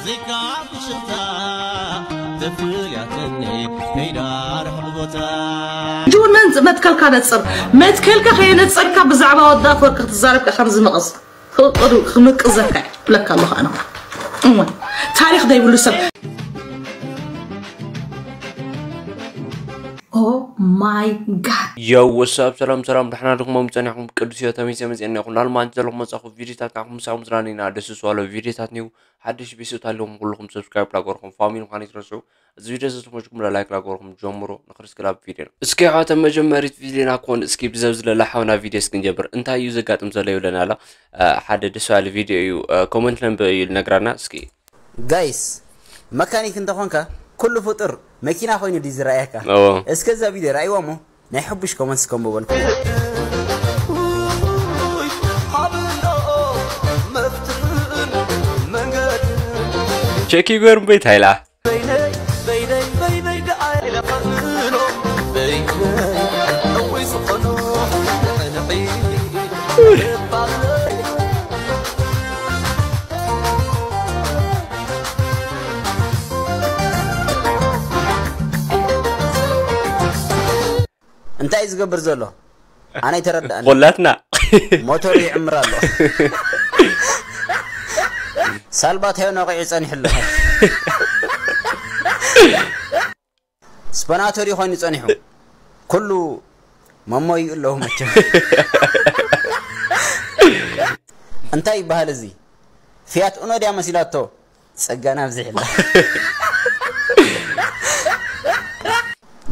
ዘይካ ብሽታ ተፍልያትኒ ከይዳ ርሑቕ ቦታ። ሕጂ እውን መንጽ መትከልካ ነጽር። መትከልካ ከየነጸርካ ብዛዕባ ወዲ ኣፈወርቂ ክትዛረብ ከ ከም ዝምቕዝ ክምቅዘካ እዩ ብለካ ኣለኹ ኣነ። እወ፣ ታሪኽ ዘይብሉ ሰብ። Oh my God። የው ወሳብ ሰላም ሰላም፣ ደሕና ድኹም ጸኒሕኩም? ቅዱስ ዮ ተመይሰ መጽእና ይኹን ላልማን ዘለኹም መጻኹ ቪዲዮታት ካኹም ምሳኹም ዝራኒና ደስ ዝዋሎ ቪዲዮታት ኒው ሓድሽ ቤተሰብ ኣለኹም ኩልኹም ሰብስክራይብ ላገርኩም ፋሚሊ ምዃን ይትረስዑ። እዚ ቪዲዮ እዚ ተመችኩም ላይክ ላገርኩም ጀምሮ ንክርስክላብ ቪዲዮ እስኪ። ሓወተ መጀመሪት ቪዲዮና ኮን እስኪ ብዘብ ዝለላ ሓውና ቪዲዮ እስኪ ንጀብር እንታይ እዩ ዘጋጥም ዘሎ ይብለና ኣሎ። ሓደ ደስ ባሊ ቪዲዮ እዩ። ኮመንት ነንበ እዩ ልነግራና እስኪ። ጋይስ፣ መካኒክ እንተኾንካ ኩሉ ፍጡር መኪና ኮይኑ ድዩ ዝረኣየካ? እዎ። እስከ እዛ ቪድዮ ረኣይዋ እሞ ናይ ሕቡሽ ኮመንትስ ከንብበልኩ። ቸኪ ጎርም ቤት ሃይላ። እንታይ እዩ ዝገብር ዘሎ? ኣነ ኣይተረዳእኒ። ቆላትና ሞተሩ ይዕምር ኣሎ። ሳልባታዮ ነቂዑ ጸኒሑ ኣሎ። ስፖናተሪ ኮይኑ ጸኒሑ። ኩሉ መሞይኡ ኣለዉ መቸም። እንታይ ይበሃል እዚ? ፊያት ኡኖ ድያ መሲላቶ? ጸጋና ኣብዚሕላ።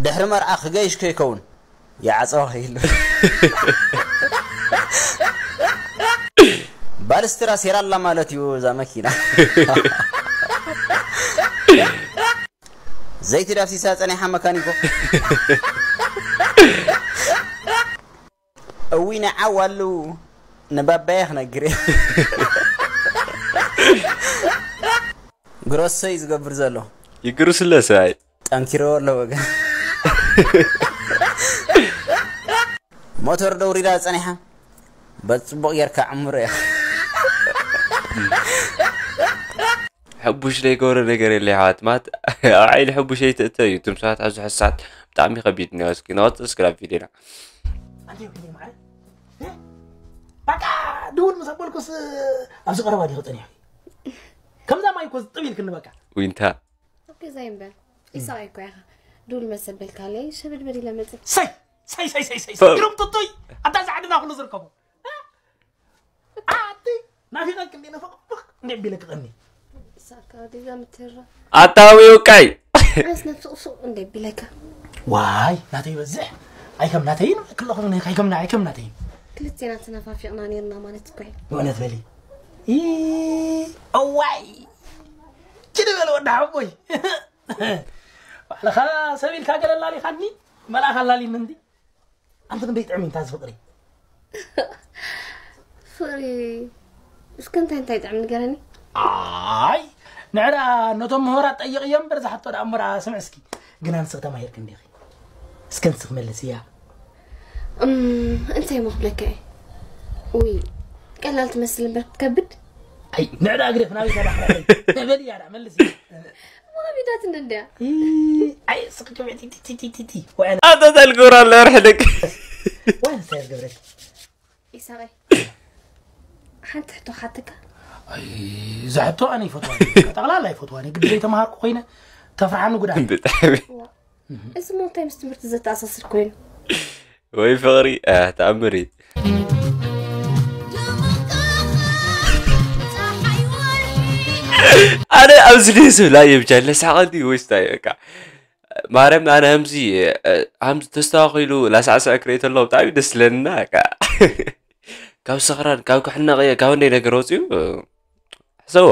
ድሕሪ መርዓ ክገይሽ ከይከውን ይዓጸዋ ከይሉ። ባልስትራ ሴራላ ማለት እዩ እዛ መኪና። ዘይቲ ዳፍሲሳ ጸኒሓ መካኒኮ። እዊ ንዓው ኣሉ ንባባየ ክነግር እየ። ግሮሶ እዩ ዝገብር ዘሎ። ይግሩስለ ሰብኣይ። ጠንኪሮ ኣሎ ወገን። ሞተር ደውሪዳ ጸኒሓ። በጽቡቕ ጌርካ ዕምሮ እያ። ሕቡሽ ዘይገብሮ ነገር የለ ይሓዋት ማት ኣብ ዓይሊ ሕቡሽ ኣይትእተ እዩ። እቶም ሰባት ኣብዚ ሕሳት ብጣዕሚ ከቢድ ነው። እስኪ ንቐጽል እስክራብ ቪዲዮና። ኣንተ ይሁን ማዓይ በቃ ድውል ምስ ኣበልኩስ ኣብዚ ቀረባ ዲኹ ጸኒሑ ከምዛ ማይ እኮ ጥብ ኢልክኒ በቃ ዊንታ ኣብ ገዛይ እምበር ኢሳቕ እኮ ኢኻ ድውል መሰበልካለይ ሸበድበድ ኢለ መጽእ ሰይ ሰይ ሰይ ሰይ ሰይ ግርም ጥጡይ ኣታ ዛዕድና ኩሉ ዝርከቡ ኣቲ ናፊቐክ እንዴ ነፈቕ እንዴ ቢለክ ቐኒ ኢሳቕ ዲዛ ምትራ ኣታዊ ውቃይ ኣስ ነፍስቕ ሱቕ እንዴ ቢለካ ዋይ ናተይ ይበዝሕ ኣይከም ናተይን ክለኹም ኣይከም ኣይከም ናተይን ክልቴና ተነፋፊቕና ነርና ማለት እኮ እዩ ብእውነት በሊ ይ እዋይ ችዲ በለ ወዲ ሓቦይ ባዕልኻ ሰብ ኢልካ ገለ ኣላሊኻኒ መልኣኽ ኣላሊኒ እንዲ ኣንቲ ክንደይ ጥዕም እንታ ዝፍቅሪ ፍቅሪ እስከ እንታይ እንታይ ጥዕም ንገረኒ ኣይ ንዕዳ ነቶም ምሁራት ጠይቅ እዮም በርዛ ሕቶ ደኣ እሞ ደኣ ስምዕ እስኪ ግን ኣንስ ተማሂርክ እንዲኺ እስከ ንስኽ መልስ እያ እም፣ እንታይ ሞ ክብለካ እየ ውይ ቀላል ትመስል እምበር ክትከብድ ኣይ ንዕዳ እግሪ ክናበይ ተዳሕረ በል እያ ደኣ መልስ ማቢዳት እንደንድያ ኣይ ስቕ ክብዕ ቲቲቲቲቲ ወያነ ኣታ ተልጎራ ኣሎ ርሕደግ ወያነ እንታይ ዝገብረክ ኢሳቀይ ሓንቲ ሕቶ ሓተካ እዛ ሕቶ ኣነ ይፈትዋ ጠቕላላ ይፈትዋ ግዲ ዘይተምሃርኩ ኮይነ ተፍርሓኒ ጉዳ ብጣዕሚ እዚ ሞ እንታይ ምስ ትምህርቲ ዘተኣሳስር ኮይኑ ወይ ፍቕሪ ኣህ፣ ተኣምር እዩ ኣነ ኣብዚ ደስ ብላ እየ ብቻ ለሳቐልቲ ወይስታ እዩ በቃ ማርያም ኣነ ሃምዚ ሃምዚ ተስተኻኺሉ ላሳዕስዕ ክርኢ ተሎ ብጣዕሚ ደስ ለና በቃ ካብ ሰኽራን ካብ ክሕነቕ እየ ካብ እንደይ ነገር ወፅዩ ሕሰቦ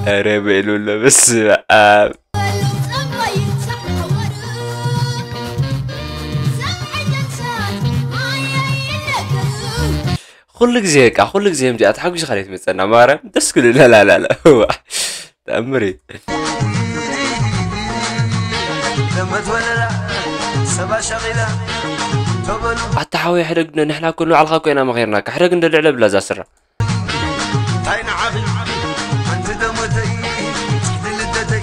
ኧረ በሉ ኣሎ በስመ ኣብ ኩሉ ግዜ በቃ ኩሉ ግዜ ምዚኣ ተሓጒስኻ ደይ ትመፀና ማርያም ደስ ክልለላላለ እዋ ተኣምር እዩ ገመት ወለላ ሰባ ሸቂላ ተበሉ ሓወይ ሕደግ፣ ንሕና እኮ ንባዕልኻ እኮ ኢና መኺርናካ። ሕደግ እንደ ልዕለ ብላ እዛ ስረ። እንታይ ንዓቢ ሓንቲ ደሞተይ፣ ጽሕቲ ልደተይ።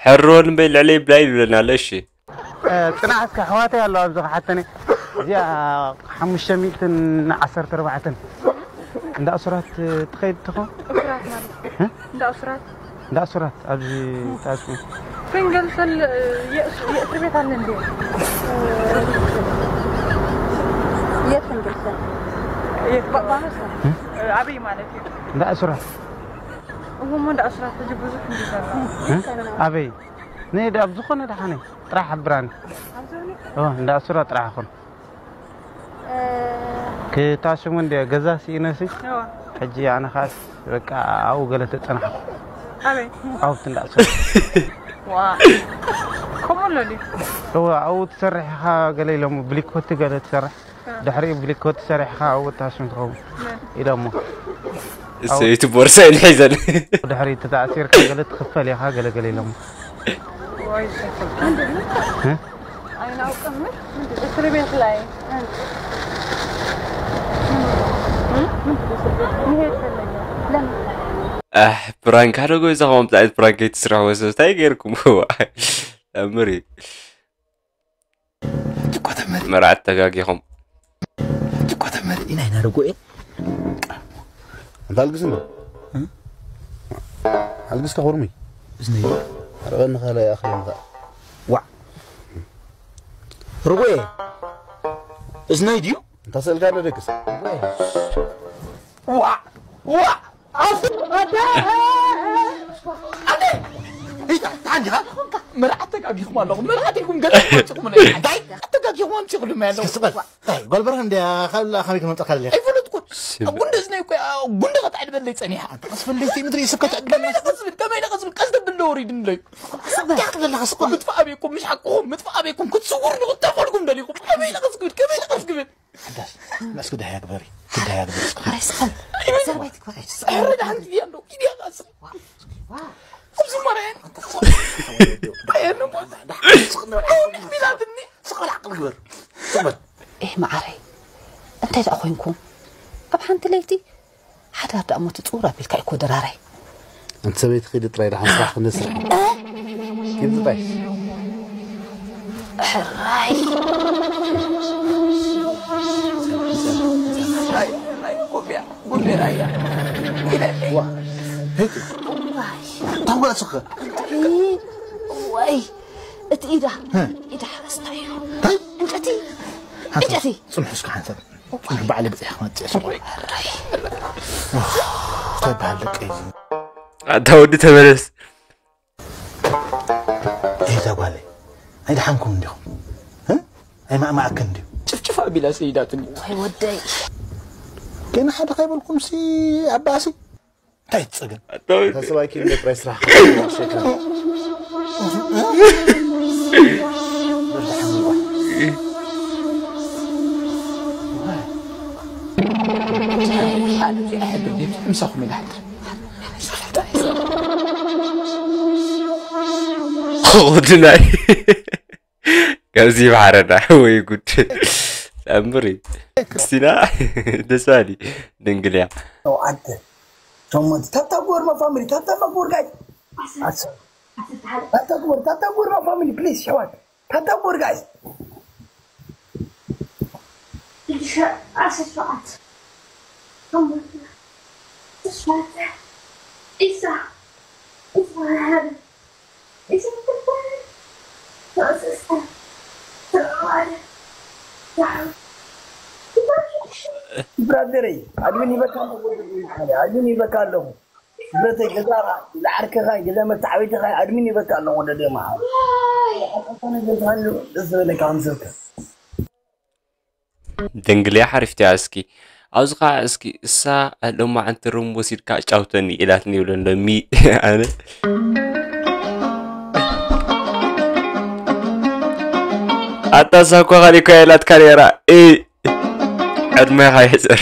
ሕርወን በይ ልዕለይ ብላይ ይብለና ኣሎ። እሺ። እ፣ ጽናሕ እስከ ኣሕዋተይ ኣለዋ ኣብዚ ክሓተኒ። እዚኣ ሓሙሽተ ሚእትን ዓሰርተ ኣርባዕተን እንዳ እሱራት ትኸይድ ትኾን? እሱራት ማለት እ? እንዳ እሱራት። እንዳ እሱራት ኣብዚ ታስቡ። ክንገልጸል የእስ-፣ የእስር ቤት ኣለ እንዴ? የት ክንገልጸል? የት ባባኖስ? እ? ኣበይ ማለት እዩ? እንዳ እሱራት። እሞ እንዳ እሱራት ሕጂ ብዙሕ እንዲ ዘሎ። እ? ኣበይ? ንሄድ ኣብ ዝኾነ ደሓነ ጥራሕ ኣብራኒ። ኣብዚ ኦ፣ እንዳ እሱራት ጥራሕ ይኹን። እ፣ ክታሽሙ እንደ ገዛ ሲኢነሲ። እዋ። ሕጂ ኣነ ኻስ በቃ ኣብኡ ገለ ተጸናሕኩ። ኣበይ? ኣብቲ እንዳ እሱራት። ዋ። ከምኡ ኣሎ ድዩ? እዋ፣ ኣብኡ ትሰርሕ ኢኻ ገለ ኢሎሞ፣ ብሊኮቲ ገለ ትሰርሕ። እ። ድሕሪኡ ብሊኮቲ ሰሪሕኻ ኣብኡ ትታሽም ትኸውን መን? ኢሎሞ። እሰይቲ ቦርሳ ኢሉ ሒዘን። ድሕሪኡ ተታእሲርካ ገለ ትኽፈል ኢኻ ገለ ገለ ኢሎሞ። ወይ ዘፈል። እ? ኣይናውቅም። እስር ቤት ላይ መሄድ ፈለገ። ለምን? ኣህ፣ ፕራንክ ሓደ ጎይዛ ኸም ብዛዕት ፕራንክ ኣይትስራሕ ወሰ፣ እንታይ ገይርኩም? ኣምሪ። ሕጂ እኮ ተመሪ-፣ መርዓት ተጋጊኹም። ሕጂ እኮ ተመሪእና ኢና ርጉኤ። ኣንታ ኣልግስ እንዶ። እ? ኣልግስ ከኹርሚ። እዝነይ። ኣርቐኒ ካልኣይ ኣኽሊ ምኻእ። ዋዕ። ርጉኤ። እዝነይ ድዩ? እንታ ስእልካ ዶ ደቅስ? ርጉኤ። ዋዕ። ዋዕ። ኣደ! ኣደ! ኢታ፣ ታንዲኻ? መርዓት ተጋጊኹም ኣለኹም። መርዓት ኢልኩም ገለ ትመጽኹም ናይ። እንታይ? ተጋጊኹም ኣምጺኹም ድማ ያለው። እስኪ ስቕ በል። እንታይ? ጓል በርሀ እንድያ፣ ካብ ላ ከመይ ክመጣ ካለ? ኣይፈለጥኩ። ስብ- ኣብ ጉንደ እዝነይ እኮ፣ ኣብ ጉንደ ከጣዕ ድበለይ ጸኒሓ። ቀስ በል፣ ለይቲ ምድሪ ስብ ከተዕድለና። ከመይ ኢለ ቀስ ብል፣ ከመይ ኢለ ቀስ ብል፣ ቀስ ተብል ዶ ወሪድን ለዩ። ስቕ በል። እንታይ ክትብለና፣ ስቕ በል። ምጥፋእ ኣበይኩም፣ ምሽ ሓቅኹም፣ ምጥፋእ ኣበይኩም፣ ክትስውሩ ንኽተፈልኩም ደሊኹም። ከመይ ኢለ ቀስ ክብል፣ ከመይ ኢለ ቀስ ክብል። ሓዳስ፣ መስጊድ ኣያ ግበሪ፣ ግዳ ኣያ ግበሪ እስኪ። ኧረ ስቕ በል። ዘርባይ ትግበር። ሕረ ደሓን ኪድያ እንዶ፣ ኪድያ ቃጽል። ኣብዚ ማርያም። ኣየን እሞ። ኣሁን ቢላትኒ። ስቕ በል፣ ዓቕሊ ግበር። ስቕ በል። ኤህ መዓረይ፣ እንታይ ደኣ ኮይንኩም? ኣብ ሓንቲ ለይቲ ሓዳር ደኣ እሞ ትጽውር ኣቢልካ እኮ ደራራይ። ኣንቲ ሰበይቲ ኺዲ ጥራይ ደሓን ስራሕ ክንስራሕ። ኪዲ ጥራይ። ሕራይ። ሕራይ፣ ሕራይ፣ ኮፍያ፣ ጉንዴራ እያ። ዋ፣ ሄቱ። ታንጓ ጽኸ። ወይ፣ እቲ ኢዳ፣ ሀ። ኢዳ ሓረስታይ እዩ። እንታይ? ዕንጨቲ፣ ሓንሳብ ዕንጨቲ። ጽንሑ እስከ ሓንሳብ። ጽንሑ ባዕለ ብጽሕ ክመጽእ እየ፣ ስቕ በል። እንታይ በሃል ደቀይ እዚ? ኣታ ወዲ ተመለስ። እዛ ጓለይ፣ ኣይደሓንኩም እንዲኹም? እ? ኣይማእማእክን እንዲዩ? ጭፍጭፍ ኣቢላ ሰይዳትኒ። ወይ ወደይ። ገና ሓደ ከይበልኩምሲ ኣባእሲ? እንታይ ትጸገም? ኣታ ወዲ ተስባይኪ እንደ ጥራይ ስራሕ ሸካ። ምሳኹም ኢና ሓድር። ወድናይ። ካብዚ ይብሓረና ወይ ጉድ። ኣምሪ። ክርስቲና ደስ በሃሊ ድንግል እያ። ሸውዓተ፣ ሸሞንተ። ታብታብ ግበር ማ ፋሚሊ፣ ታብታብ ማ ግበር ጋይስ። ዓሰርተ። ዓሰርተ ሓደ። ታብታብ ግበር፣ ታብታብ ግበር ማ ፋሚሊ ፕሊዝ፣ ሸውዓተ። ታብታብ ግበር ጋይስ። ሽዱሽተ፣ ዓሰርተ ሸውዓተ። ሸሞንተ፣ ዓሰርተ ሸውዓተ። ዒስራ፣ ዒስራ ሓደ። ብራደረይ ኣድሚን ይበካ ኣለኹ፣ ኣድሚን ይበካ ኣለኹ። ብረተይ ገዛኻ፣ ገዛ ዓርከኻ፣ ገዛ መተዓቢትኻ ኣድሚን ይበካ ኣለኹ። ወደ ደማ ደስ ዝበለካ ከምሰልከ። ደንግልያ ሓሪፍትያ እስኪ። ኣብዚ ኸዓ እስኪ እሳ ኣሎማዕንቲ ሩም ወሲድካ ኣጫውተኒ ኢላትኒ ይብሎ ኣሎ ሚ ኣነ። ኣታ እሳ እኮ ካሊእ እኮ ኢላትካ ነይራ። እ፣ ዕድሜኻ ይሕጽር።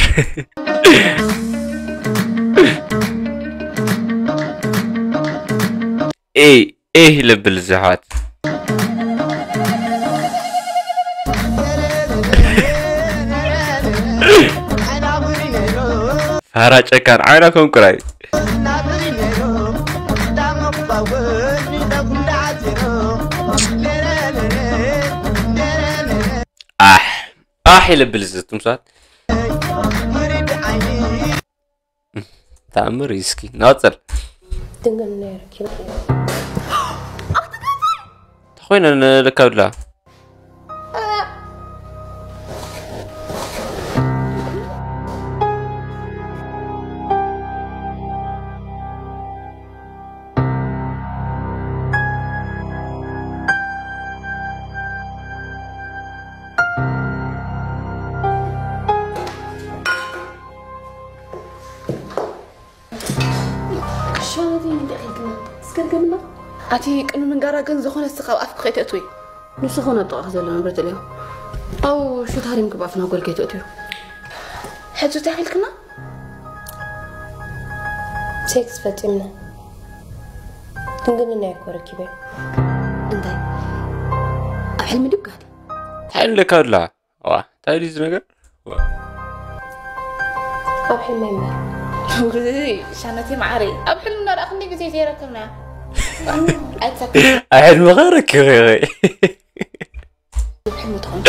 ኤ፣ ኤህ ለብል ዝሓት። ፋራ ጨካን ዓይና ከም ቁራይ። ኣሕ ኣሕ ይለብል እዚ ትምሳት። ተኣምር እዩ። እስኪ ናወፀል። ድንግልና ይረኪብ። ተኾይነ ንልካ ብላ። ሻነተይ እንዲያ ከይድና ስገርገምና። ኣቲ ቅኑ ምንጋራ ግን ዝኾነ ስኻብ ኣፍክ ከይተእትዊ። ንሱ ኾነ ኣብ ጥቓ ዘሎ ንብረት እልዮ። ኣው ሹት ሃሪም ክባፍ ናጎል ከይተእትዩ። ሕጂ እንታይ ኺልክና? ሴክስ ፈጺምና። ድንግልና እኮ ረኪበ። እንታይ? ኣብ ሕልሚ ድዩ ጋዲ? እንታይ ኢለካ ኣላ? ዋ እንታይ ድዩ እዚ ነገር? ዋ ኣብ ሕልመይ እምበር። ውይ ሻነተይ መዓረይ፣ ኣብ ሕልምና ደኣ ክንደይ ግዜ ዘይረከብና። ኣይትሰክፍ። ኣብ ሕልምኻ ረኪበ። ሕልሚ ትኾን።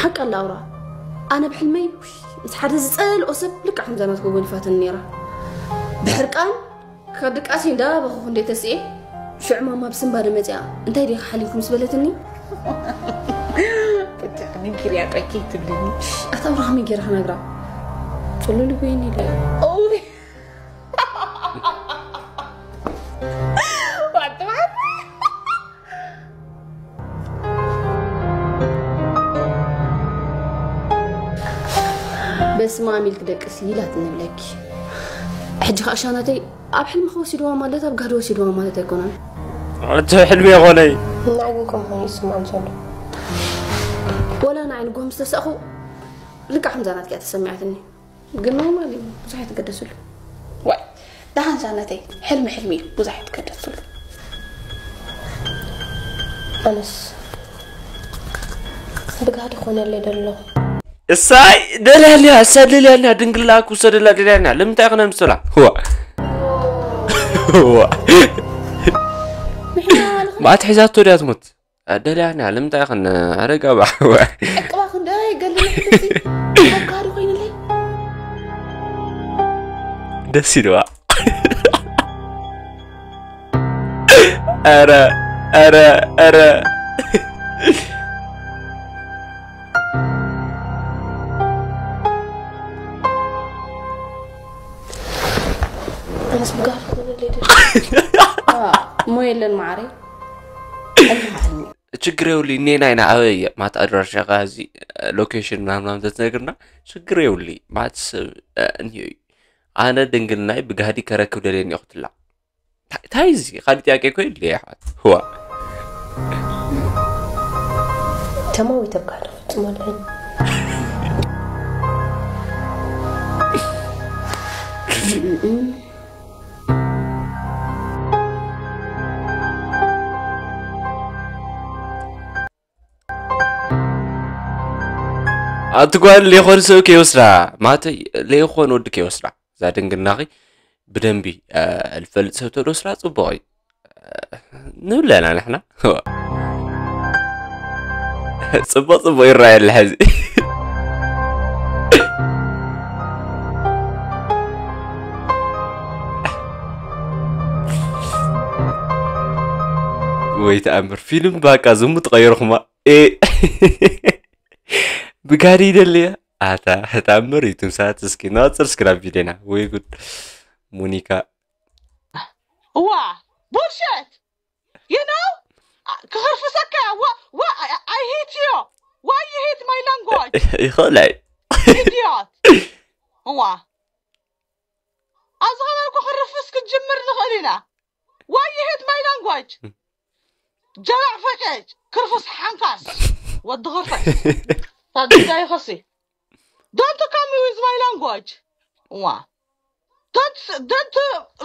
ሓቂ ኣላ ኣውራ። ኣነ ብሕልመይ ምስ ሓደ ዝጸልኦ ሰብ ልክዕ ከምዛ ናትኩ ጎኒፋትኒ ነይራ። ብሕርቃን ካብ ድቃሲ እንዳበኹኹ እንዴ ተስኤ ሽዑ ማማ ብስንባደ መጺኣ እንታይ ዲኻ ሓሊምኩም ዝበለትኒ። በጃ ከመይ ጌርያ ጥራይ ከይትብልኒ። ኣታ ኣውራ ከመይ ጌረ ክነግራ? ጽሉል ይጎይኒ ኢለ። ኦይ። ዋጥማት። በስመ ኣብ ኢልኪ ደቅሲ ኢላትኒ ብለኪ። ሕጂ ከኣ ሻናተይ ኣብ ሕልምኺ ወሲድዋ ማለት ኣብ ጋህዲ ወሲድዋ ማለት ኣይኮነን። እቲ ሕልሚ የኾነይ። ንዓይ ግን ከምኡ ኮይኑ ይስምዓኒ ዘሎ። ወላ ንዓይ ንጎሆ ምስ ተሳእኹ ልክዕ ከምዛ ናትኪ እያ ተሰሚዓትኒ። ግን ኖርማል እዩ፣ ብዙሕ ኣይትገደስሉ። ዋይ ደሓን ሻነተይ፣ ሕልሚ ሕልሚ እዩ፣ ብዙሕ ኣይትገደስሉ። ኣነስ ብጋህዲ ኮነለይ ደሎ። እሳይ ደልያልያ እሳ ደልያልያ ድንግላ ክውሰደላ ደልያልያ ለምንታይ ክነ ምስላ ዋ ዋ ማት ሒዛቶ ድያ ትሞት ደልያልያ ለምንታይ ክነ ኣረጋባ ዕቅባ ክንደይ ገሊ ሕልሲ ተጋሪ ኮይንለይ ደስ ይለዋ ኧረ ኧረ ኧረ ኣነስ ብጋር ክብለለይ ደ እሞ የለን መዓረይ። ችግር የውሊ እኔ ናይና ኣበይ እየ ማት ኣድራሻ እዚ ሎኬሽን ምናምናም ዘትነግርና ችግር የውሊ ማት ሰብ እንዮ እዩ ኣነ ድንግልናይ ብጋህዲ ከረክብ ደልየኒ እኹትላ እንታይ እዚ ካልእ ጥያቄ እኮ የለ ይሓት ህዋ ተማዊት ኣብ ጋህዲ ፍጹም ኣለኒ ኣቲ ጓል ለይኾን ሰብ ከይወስዳ ማተይ ለይኾን ወዲ ከይወስዳ እዛ ድንግልናኺ ብደንቢ ልፈልጥ ሰብ ተዶ ስራ ጽቡቕ እዩ ንብለና ንሕና ጽቡቕ ጽቡቕ ይረኣየለ ሕዚ ወይ ተኣምር ፊልም ባቃ ዝሙ ትቐይርኹማ ብጋሪ ይደልያ ኣታ ተኣምር እዩ ትምሳት እስኪ ናፅር እስኪ ናብ ቪድዮና ወይ ጉድ ሙኒካ እዋ ቡልሸት you know ክኽርፍሰካ እዋ I hate you why you hate my language ይኽእላይ idiot እዋ ኣብዚ ኸባቢ ክኽርፍስ ክትጅምር ንኽእል ኢና why you hate my language ጀላዕ ፈጨጭ ክርፍስ ሓንካስ ወዲ ኽርፈስ ታዲዳ ይኸሲ don't come with my language እዋ don't don't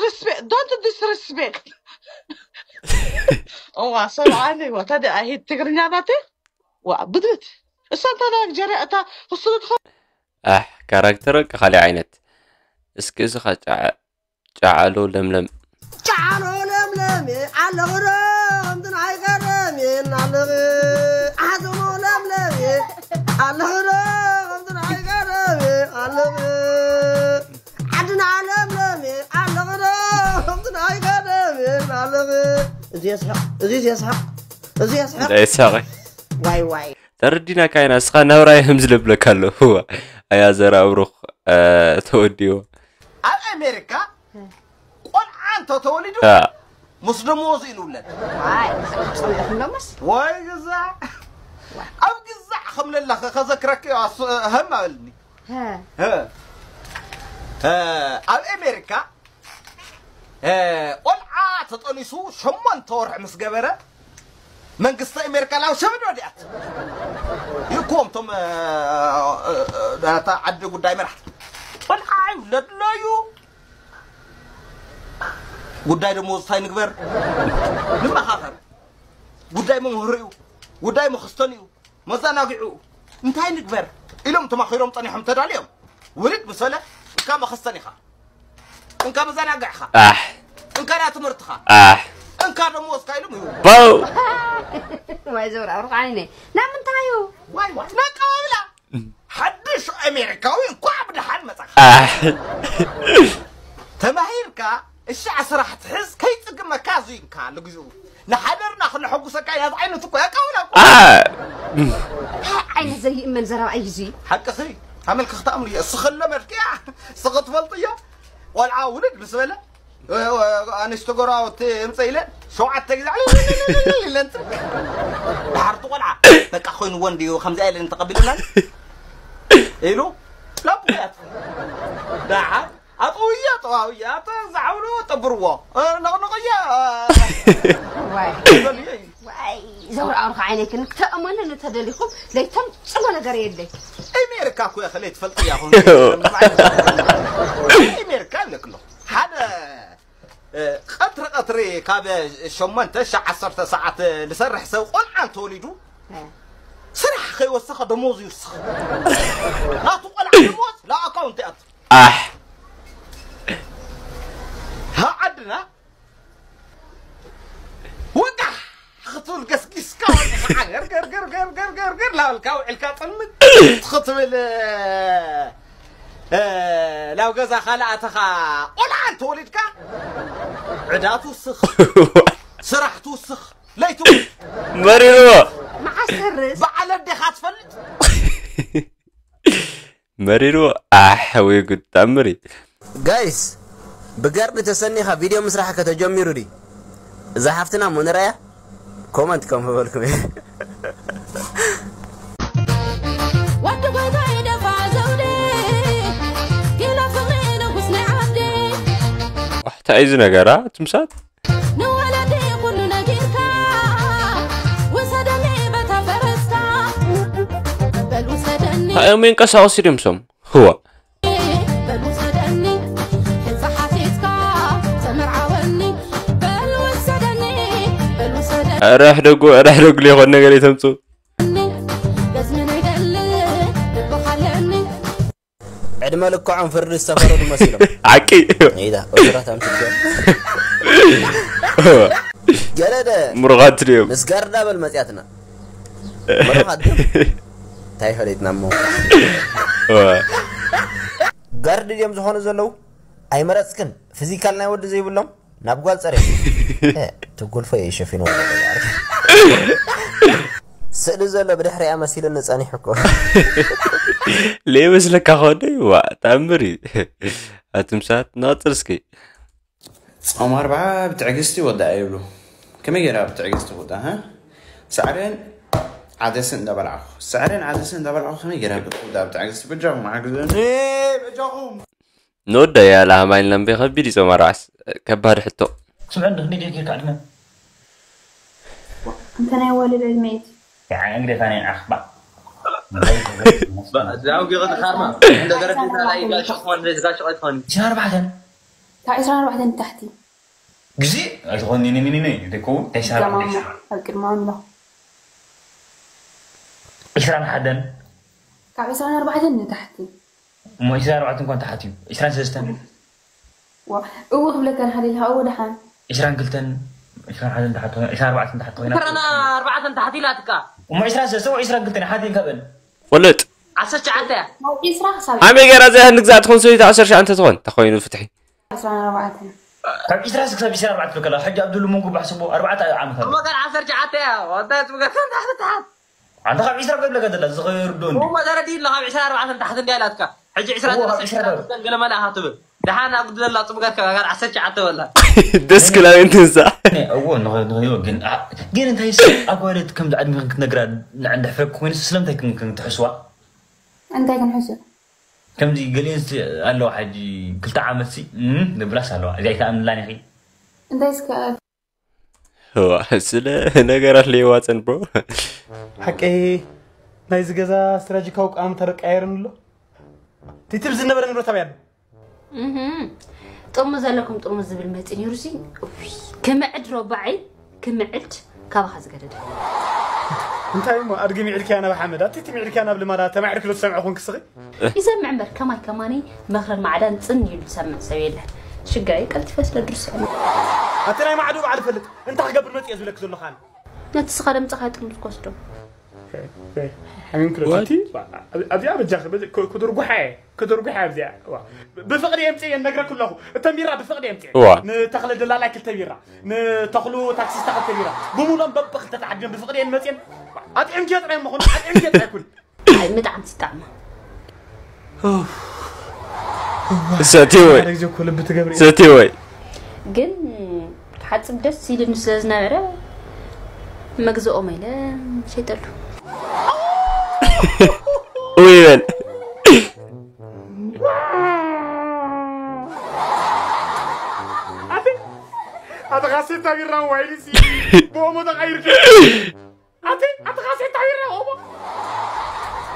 respect don't disrespect እዋ ሰብኣኒ ወታደ ኣይሂድ ትግርኛ ናተ ዋ ብድት እሳ እንታ ጀረ እታ ክስሉ ኣሕ፣ ካራክተር በቃ ካልእ ዓይነት። እስኪ እዚ ኸ ጫ-፣ ጫዓሎ ለምለም። ጫዓሎ ለምለሜ ኣለኽዶ ከምቲ ናይ ቀደሜ ኣለኺ። ዓዘሞ ለምለሜ ኣለኽዶ ከምቲ ናይ ቀደሜ ኣለኺ። ዓድና ለምለሜ ኣለኽዶ ከምቲ ናይ ቀደሜ ኣለኺ። እዚ የስሕቕ፣ እዚ የስሕቕ፣ እዚ የስሕቕ። እንታይ ሳቐ? ዋይ ዋይ። ተረዲናካ ኢና፣ እስኻ ናብራ ይህም ዝለብለካ ኣሎ። እዋ፣ ኣያ ዘርኣብሩኽ፣ እ፣ ተወዲዎ። ኣብ ኣሜሪካ ቆልዓ እንተተወሊዱ እ። ምስ ደሞዙ እዩ ንውለድ። ዋይ፣ ጸሚዕኩም ደሞስ? ወይ ግዛዕ። ኣብ ግዛዕ ከም ለለኸ ከዘክረኪ እሱ ህም ኣበልኒ። ሀ። ሀ። እ፣ ኣብ ኣሜሪካ፣ እ፣ ቆልዓ ተጠኒሱ ሸሞንተ ወርሒ ምስ ገበረ መንግስቲ ኣሜሪካ ላው ሸመድ ወዲኣት። ይእኮም ቶም፣ እ፣ እ፣ እ፣ እታ ዓዲ ጉዳይ መራሕቲ። ቆልዓ ይውለድ ኣሎ እዩ። ጉዳይ ደሞዝ እንታይ ንግበር? ንመኻኸር። ጉዳይ መምህሩ እዩ። ጉዳይ መኸስተን እዩ። መዘናግዑ እንታይ ንግበር? ኢሎም ተማኺሮም ጸኒሖም ተዳልዮም። ውልድ ምስ በለ እንካ መኸስተን ኢኻ። እንካ መዘናግዕኻ። ኣሕ። እንካ ናይ ትምህርትኻ። ኣሕ። እንካ ደሞዝካ ኢሎም ይህቡ። ባው። ዋይ ዘውራ፣ ኣውርቕ ዓይነይ። ናብ ምንታይ እዩ? ዋይ ዋይ፣ ናቀባብላ። ሓድሽ ኣሜሪካዊ እንኳዕ ብደሓን መጻኻ። ኣሕ። ተማሂርካ፣ እሺ፣ ስራሕ ትሕዝ፣ ከይጽግመካ ኣዝዩንካ፣ ልግዝኡ። ንሓደርና ክነሐጉሰካ ኢና፣ ዝዓይነቱ እኮ ያቃውላ እኮ። ኣ። እንታይ ዓይነት ዘይእመን ዘረባ እዩ እዚ? ሓቅኺ፣ ኣመልክኽቲ ኣምሉ እየ። እስኺ ለመድክያ፣ እስኺ ትፈልጥዮ። ቆልዓ ውልድ ምስ በለ፣ እ፣ እ፣ ኣንስቲ ጎረባብቲ እምፀ ኢለን፣ ሸውዓተ ግዜ ኢለን፣ ድሓርቲ ቆልዓ፣ በቃ ኮይንዎ እንድዩ፣ ከምዚኣ ኢለን ተቐቢሉናን ኢሉ፣ ላቡ ያት። ደሓር፣ ኣጠውያ፣ ጠዋውያ፣ ኣተ ዝዓብሉ ጠብርዎ። እ፣ ነቕነቕያ፣ እ፣ ዋይ። በልዮ እዩ። ዋይ፣ ዘውራ ኣውርኽ ዓይነይክን፣ ክተእመኑ እንተደሊኹም፣ ለይተምጽዎ ነገር የለይ። ኣሜሪካ እኮ እያ፣ ከለይ ትፈልጥ እያ፣ ኹን። ኣሜሪካ ኣለክሎ። ሓደ፣ እ፣ ቀትሪ ቀትሪ ካብ ሸሞንተ ሻዕ ዓሰርተ ሰዓት ልሰርሕ ሰብ ቆልዓ እንተወሊዱ፣ እ። ስራሕ ከይወሰኸ ደሞዝ ይውስኽ። ናቱ ቆልዓ ደሞዝ ላኣካውንት ይኣቱ። ኣሕ። ኣብ ዓድና ወጋሕ ክትብል ገስጊስካ ወዲኻ ገር፣ ገር፣ ገር፣ ገር፣ ገር፣ ገር፣ ገር፣ ላበልካ ውዒልካ ጥልምት ክትብል፣ እ፣ ናብ ገዛ ካልኣተኻ ቆልዓ እንተወሊድካ ዕዳ ትውስኽ፣ ስራሕ ትውስኽ፣ ለይቲ መሪርዎ። መዓስ ተርስ? በዓል ኣዴኻ ትፈልጥ? መሪርዎ። ኣሕ፣ ወይ ጉድ፣ ተኣምር እዩ። ጋይስ፣ ብጋርዲ ተሰኒኻ ቪድዮ ምስራሕ ከተጀሚሩ ድዩ? እዛ ሓፍትና ሞንራያ ኮመንት ከም በልኩም እየ። ወዲ ጎይታይ ደፋ ዘውዲ፣ ኪሎ ፍቕሪ ንጉስ ናይ ዓዲ። ዋሕ፣ እንታይ እዩ እዚ ነገራ? ትምሳት? ንወለዲ ኩሉ ነጊርካ፣ ውሰደኒ በታ ፈረስካ። በል ውሰደኒ። ኣዮም የንቀሳቐሱ ድዮም ሶም? ህዋ። በል ውሰደኒ፣ ሕንጻ ሓቲትካ ተመርዓወኒ። በል ውሰደኒ፣ በል ውሰደኒ። ኧረ ሕደጉ፣ ኧረ ሕደጉ፣ ዘይኮን ነገር የተምጹ። ገዝሚ ናይ ደሊ ልብኻ ኣለኒ። ዕድመ ልክዖም ፍርዲ ዝተፈረዱ መሲሎም። ሓቂ። ሜዳ፣ እሱራት ኣምስልኪ። ገለ ደ-፣ ምሩኻት ድዮም? ምስ ጋርዳ በል መጽያትና። ምሩኻት ድዮም? እንታይ ፈሊጥና እሞ? እወ። ጋርድ ድዮም ዝኾኑ ዘለዉ? ኣይመረጽክን። ፊዚካል ናይ ወዲ ዘይብሎም? ናብ ጓል ጸሬ። እ፣ ትጉልፎ እየ ሸፊኑ። ስእሊ ዘሎ ብድሕሪኣ መሲሉኒ ጸኒሑ እኮ። ለይመስለካ ከወደይ? ዋ፣ ተኣምር እዩ። ኣቱም ሰባት፣ ንቐጽል እስኪ። ጾም ኣርብዓ ብትዕግስቲ ወዳእ ይብሉ። ከመይ ገይራ ብትዕግስቲ ወዳእ፣ ሃ? ሳዕርን ዓደስን እንዳበላዕኹ፣ ሳዕርን ዓደስን እንዳበላዕኹ ከመይ ገይራ ወዳእ ብትዕግስቲ? በጃኹም ሓግዙኒ፣ በጃኹም። ንወዳእ እያ ለሃማ ኢልና እምበይ፣ ከቢድ እዩ ጾም ኣርብዓስ። ከባድ ሕቶ። ስምዐ እንዶ ክንደይ ጌርካ ዕድመ? እንተ ናይ ወለደ ዕድመ እዩ። ያ፣ እንግዲህ ታኔ ኣኽባ። ዳው ቢሮ ተኻርማ። እንደ ደረጃ ላይ ጋር ሸኾን፣ ጋር ሸኾን። ዕስራን ኣርባዕተን። ካብ ዕስራን ኣርባዕተን ንታሕቲ። ግዜ ኣይትኾን፣ ኒ፣ ኒ፣ ኒ፣ ኒ፣ ደኮ፣ ዕስራን ኣርባዕተን። ገማሞ፣ ኣብ ቅድሚ ኣምላኽ። ዕስራን ሓደን። ካብ ዕስራን ኣርባዕተን ንታሕቲ። እሞ ዕስራን ኣርባዕተን እኳ እንተሓትዩ፣ ዕስራን ሰለስተን፣ ዋ፣ እዎ ክብለካ ንሓደ ኢልካ፣ እዎ ደሓን። ዕስራን ክልተን፣ ዕስራን ሓደን እንተሓት ኮይና፣ ዕስራን ኣርባዕተን እንተሓት ኮይና፣ ዕስራን ኣርባዕተን እንተሓት ኢላትካ። እሞ ዕስራን ሰለስተን ወይ ዕስራን ክልተን ሓትየን ካብአን። ወለጥ። ዓሰርተ ትሽዓተ እያ። ካብ ዕስራ ክሳብ ኣሜ ገይራ እዚኣ ንግዛእ ትኾን ሰበይቲ ዓሰርተ ትሽዓተ ትኾን፣ ተኾይኑ ፍትሒ። ዕስራን ኣርባዕተን። ካብ ዕስራ ክሳብ ዕስራን ኣርባዕተን ትብለካ፣ ሕጂ ኣብ ድሉ መንጎ ባሕስቦ ኣርባዕተ ዓመት ኣሎ። እሞ ገና ዓሰርተ ትሽዓተ እያ። ወንታ ትብገር ተሓት ተሓት። ኣንታ ካብ ዕስራ ገብለካ ዘላ ዝኸርዶ እንዲ። እሞ ተረዲእላ፣ ካብ ዕስራን ኣርባዕተን ታሕቲ እንድያ ኢላትካ። ሕጂ ዕስራ እዎ፣ ካብ ዕስራ ካብ ገለ መለ ኢኻ ትብል። ደሓን ኣብ ግድለላ ጽቡጋት ካብ ጋር ዓሰርተ ትሽዓተ ወላ። ደስ ክላቤን ትንሳ። እዎ፣ ንኸ-፣ ንኸ-፣ ግን፣ አ-፣ ግን እንታይ ስ-፣ ኣጓለት ከምዚ ዕድሜ ክትነግራ ንዕንዲ ሕፍረክ ኮይኑስ ስለምንታይ ክን-፣ ክን-፣ ትሕስዋ? እንታይ ክንሕስብ? ከምዚ ገሊአን ስ-፣ ኣለዋ ሕጂ ክልተ ዓመት ሲ፣ እም፣ ንብላስ ኣለዋ። እዚኣ ኣይትኣምንላን ኢኺ። እንታይ እስከ እዋ፣ ስለ ነገራት ለይዋፀን፣ ብሮ። ሓቀይ ናይዚ ገዛ ስትራጂካዊ ኣቀማምጣ ዶ ቀያየርን ኣሎ? እቲ ትብል ዝነበረ ንብረት ኣበይ ኣሎ? እህ፣ ጥርሙዝ ዘለኩም ጥርሙዝ ዝብል መፂ ነይሩ ሲ። እውይ፣ ክምዕድ ረባዒ፣ ክምዕድ ካባኻ ዝገደደ። እንታይ እሞ ኣድጊ ሚዕድክያ ናብ ሓመድ፣ ኣቲ እቲ ሚዕድክያ ናብ ልማዳ ተማዕርክ ዶ ትሰምዐ ኮንክ ስኺ? ይሰምዕ እምበር፣ ከማይ ከማኒ መኽርን ማዕዳን ጽን ኢሉ ዝሰምዕ ሰብ የለን። ሽጋይ ቀልጢፈ ስለ ድርሶ። ኣቲ ናይ ማዕዶ በዓል ፈልጥ፣ እንታይ ክገብር መጽእ ዝብለክ ዘለኹ ኣነ? ነቲ ስኻ ደምጽኻ ጥርሙዝ ክወስዶ። ሓሚም ክረቲ፣ ኣብዚኣ በጃኺ፣ በዚ-፣ ክ-፣ ክድርጉሓ እየ፣ ክድርጉሓ እየ ኣብዚኣ። ዋ። ብ-፣ ብፍቕሪ እየ ምጽእ እየ፣ ነግረክ ኣለኹ። እተን ቢራ ብፍቕሪ እየ ምጽእ። ዋ። ንተኽለ ደላላይ ክልተ ቢራ፣ ንተኽሉ ታክሲስታ ክልተ ቢራ። ብምሉኦም በብኽልተ ተዓዲዮም ብፍቕሪ እየ መጽእን። ኣጥዕምኪ ጥራይ እሞ ኹን፣ ኣጥዕምኪ ጥራይ ኩን። ኣይ፣ ምጥዓም ትጣዕማ። ሰትየ ወይ? ሓደ ግዜ እኮ ልቢ ትገብሪ። ሰትየ ወይ? ግን ክሓጽብ ደስ ኢሉኒ ስለ ዝነበረ፣ መግዝኦም ኢለ ሸይጠሉ። ውይ በል። ኣቲ፣ ኣቲ ካሴታ ቢራ ዋይንሲ ብኦሞ ተቐይርኪ። ኣቲ፣ ኣቲ ካሴታ ቢራ ኦሞ።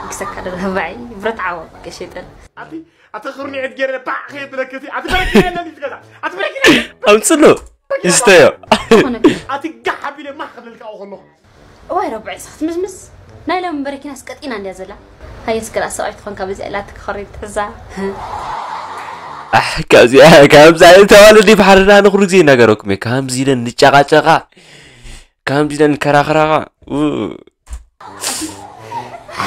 ክሰካ ደረባይ ብረት ዓወ ከሸጠን። ኣቲ፣ ኣቲ ክርኒዕት ገይረ ባዕ ከየብለክ እቲ፣ ኣቲ በረኪና የለን እዩ ትገዛ። ኣቲ በረኪና የለን። ኣምፅሎ። ይስተዮ። ኣቲ ጋሕ ኣቢለ ማኽ ክብለልካ ከለኹ። እዋይ ረብዐ ሰዓት ምስምስ። ናይ ሎም በረኪናስ ቀጢና እንድያ ዘላ። ሃየስ ገላ ሰብኣይ ትኾንካ በዚኣ ኢላ ትከኸሪ ትሕዛ። ኣሕ፣ ካብዚኣ፣ ካብዚ ዓይነት ተዋልዲ ብሓርና ንኹሉ ግዜ ይናገረኩም እየ። ከምዚ ኢለን ንጨቓጨቓ። ከምዚ ኢለን ከራኽራኻ። ኡ።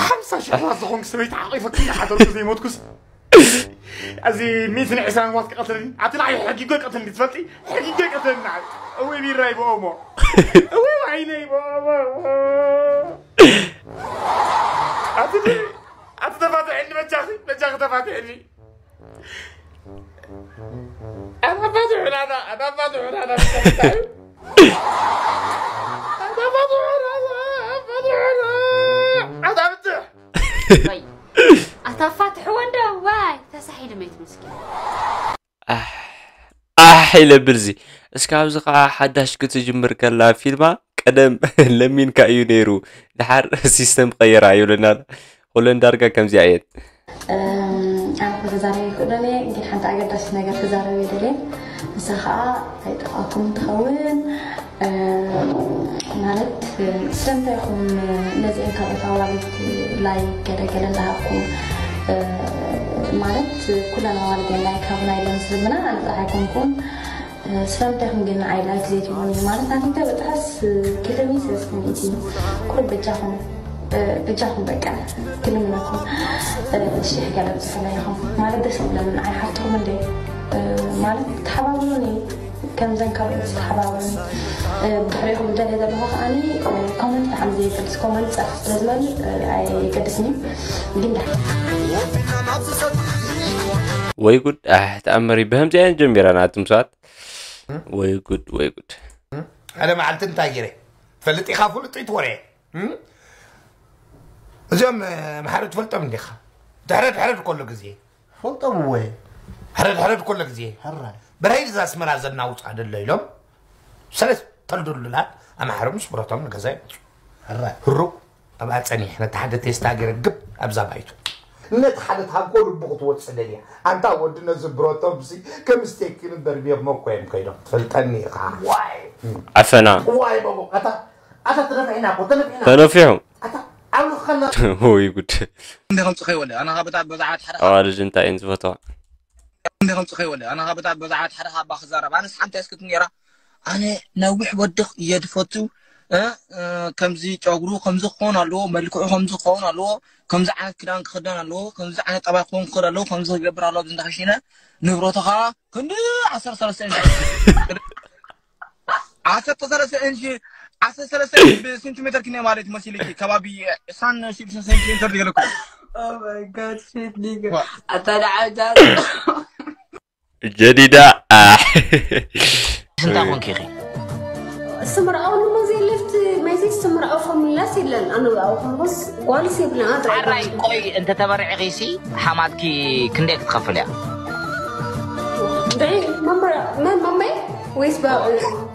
ሓምሳ ሽሕ ዋት ዝኾንክ ሰበይቲ ዓቒፈኪ እናሓደርኩ ዘይሞትኩስ። እዚ ሚእትን ዕስራን ዋት ክቐትለኒ። ኣቲ ንዓይ ሕጊጎ ይቀትለኒ ትፈልጢ? ሕጊጎ ይቀትለኒ ንዓይ። እውይ ቢራይ ብኦሞ። እውይ ዋይነይ ብኦሞ። ኣቲ ድ-፣ ኣቲ ተፋትሐኒ በጃኺ፣ በጃኺ ተፋትሐኒ። ኣታ ፋትሑና፣ ኣታ ፋትሑና፣ ኣታ ፋትሑና፣ ኣታ ፋትሑና፣ ኣታ ፋትሑና፣ ኣታ ብትሕ። ወይ፣ ኣታ ፋትሑ ወንዶ፣ ዋይ፣ ተሳሒሉ መይት ምስኪን። ኣሕ፣ ኣሕ ኢለብል እዚ። እስከ ኣብዚ ኸዓ ሓዳሽ ክትጅምር ከላ ፊልማ ቀደም ለሚንካ እዩ ነይሩ፣ ድሓር ሲስተም ቀየራ ይብለና ኣሎ። ኩለን ዳርጋ ከምዚኣ እየን። እም፣ ኣነ ክዛረብ ይኽእልን እየ፣ ግን ሓንቲ ኣገዳሲት ነገር ክዛረብ እየ ደልየ። ንሳ ኸዓ ኣይጠፋእኩም ትኸውን። እም፣ ማለት፣ ስለምንታይ ኢኹም ነዚአን ካልኦት ኣዋልድ ላይክ ገለ ገለ እንዳሃብኩም? እ፣ ማለት፣ ኩለን ኣዋልድ እየን ላይክ ሃቡና ኢለን ዝልምና፣ ኣነ ጥራሕ ኣይኮንኩን። ስለምንታይ ኢኹም ግን ንዓይ ላይክ ዘይትህቡኒ? ማለት ናተይ እንታይ በጥሓስ ክልሚ ሰለስተ ሚእቲ ቁሩብ በጃኹም፣ እ፣ በጃኹም በቃ ክልምነኩም፣ እ፣ ሽሕ ገለ ብፅሑና ኢኹም። ማለት ደስ ይብለኒ ንዓይ ሓፍትኹም እንደ፣ እ፣ ማለት ተሓባብሩኒ ከምዘን ካልኦት ተሓባብሩኒ። እ፣ ብድሕሪኹም ደልየ ዘለኹ ከዓኒ፣ እ፣ ኮመንት ብጣዕሚ ዘይገድስ ኮመንት ጸርፍ ስለ ዝበል፣ እ፣ ኣይገድስን እዩ። ግን ደሓን ወይ ጉድ! ኣሕ፣ ተኣመሪ ብከምዚኣ እየን ጀሚረን ኣቱም ሰባት። ወይ ጉድ፣ ወይ ጉድ። ሓደ መዓልቲ እንታይ ገይረ? ትፈልጥ ኢኻ፣ ፍሉጥ ኣይትወረ። እም? እዚኦም፣ እ፣ ኣምሓሩ ትፈልጦም እንዲኻ? ድሕረድ ሕረድ ከሎ ግዜ። ፈልጦም እወ። ሕረድ ሕረድ ከሎ ግዜ። ሕራይ። በርሀይ እዛ ኣስመራ ዘናውፃ ደሎ ኢሎም ሰለስተ ተልዱሉላት ኣምሓሩ ምስ ብረቶም ንገዛ ይመፁ። ሕራይ። ህሩብ ኣብኣ ጸኒሐ ነቲ ሓደ ቴስታ ገይረ ግብ ኣብዛ ባይቱ። ነቲ ሓደ ታንኮ ልቡ ክትወጽእ ደልያ። ኣንታ ወዲ ነዚ ብረቶምሲ ከም ስቴክ ክንደርብዮም እኮ እዮም ከይዶም። ትፈልጠኒ ኢኻ። ዋይ። ዓፈና። ዋይ በቦ። ኣታ፣ ኣታ ተነፊሕና እኮ፣ ተነፊሕና። ተነፊሑ። ኣታ፣ ኣብ ልኽኻ ወይ ጉድ። እንደ ከምጽ ከይወለ ኣና ካብታ በዛዓት ሓደ ኣዋልድ እንታይ እየን ዝፈትዋ? እንደ ከምጽ ከይወለ ኣና ካብታ በዛዓት ሓደ ካብ ክዛረብ ኣነስ ሓንቲ ያስክት ነራ። ኣነ ነዊሕ ወድኽ እየ ዝፈቱ። እ፣ እ፣ ከምዚ ጨጉሩ ከምዚ ክኸውን ኣለዎ፣ መልክዑ ከምዚ ክኸውን ኣለዎ፣ ከምዚ ዓይነት ክዳን ክኽደን ኣለዎ፣ ከምዚ ዓይነት ጠባይ ክኸውን ክኽእል ኣለዎ፣ ከምዚ ክገብር ኣለዎ። ብዝንዳኸሽነ ንብረቱ ከዓ ክንዲ ዓሰርተ ሰለስተ ኢንች ዓሰርተ ሰለስተ ኢንች ዓሰርተ ሰለስተ ኢንች ብሴንቲሜተር ክነ ማለት መሲልኪ ከባቢ ዕስራን ሽዱሽተን ሴንቲሜተር ዝገለኩ። Oh my god, shit, nigga. What? ኣታ ደዓጃ ጀዲዳ ኣሕ። እንታይ ኮንኪ ኢኺ? استمر أول ما زي لفت ما زي استمر أو فم الناس إلا أنا أو خلص قال سيبنا أدري ሓራይ ቆይ እንተተመርዒኺ ሲ ሓማትኪ ክንደይ ክትኸፍል እያ? بعيد ماما ما ماما ويس بقى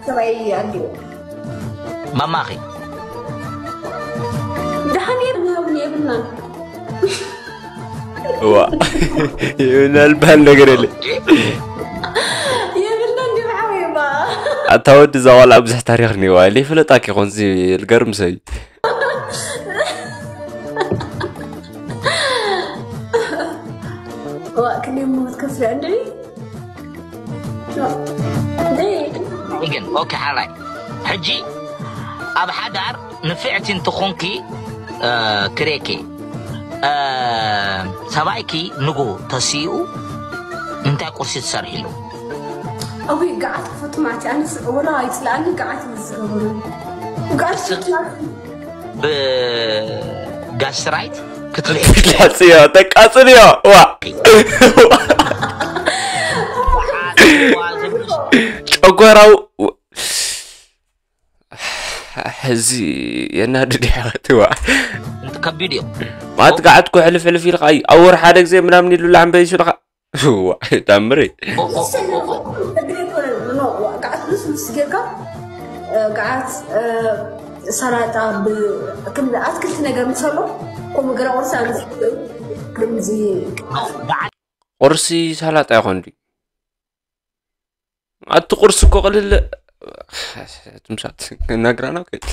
سبعي أديو መማኺ دحني يبنى يبنى እዋ ይብላል ባል ነገር የለ። يبنى دي معاوية بقى ኣታ ወዲ እዛ ቆልዓ ብዙሕ ታሪኽ እኒዋ ለይፈለጣኪ ኮንዚ ልገርም ሰብ እዩ። وقت اليوم ما تكسر عندي ليه ግን ኦኬ ሓራይ ሕጂ ኣብ ሓዳር ንፍዕቲ እንትኾንኪ እ፣ ክሬኪ እ፣ ሰብኣይኪ ንጎ ተሲኡ እንታይ ቁርሲ ትሰርሒሉ? أبوي قاعد فاطمة أنا ولا يطلعني قاعد يزغروني وقاعد يطلعني ብጋስትራይት ክትልዒ ክትላፅዮ ተቃፅልዮ ዋ ጨጓራው እዚ የናድድ ይሓትዋ ከቢድ እዩ። ማት ገዓትኩ ሕልፍ ሕልፍ ኢልካ እዩ ኣብ ወር ሓደ ግዜ ምናምን ኢሉ ላዕምበ ይሽልካ ታምሪ قاعد نص نص جيركا قاعد سلاطة كل أكلت نجر مسلو كم جرا ورسا كمزي ቁርሲ ሳላጣ ይኾን ድዩ ኣቲ ቁርሲ እኮ ቅልል ትምሳት ነግራና ከይት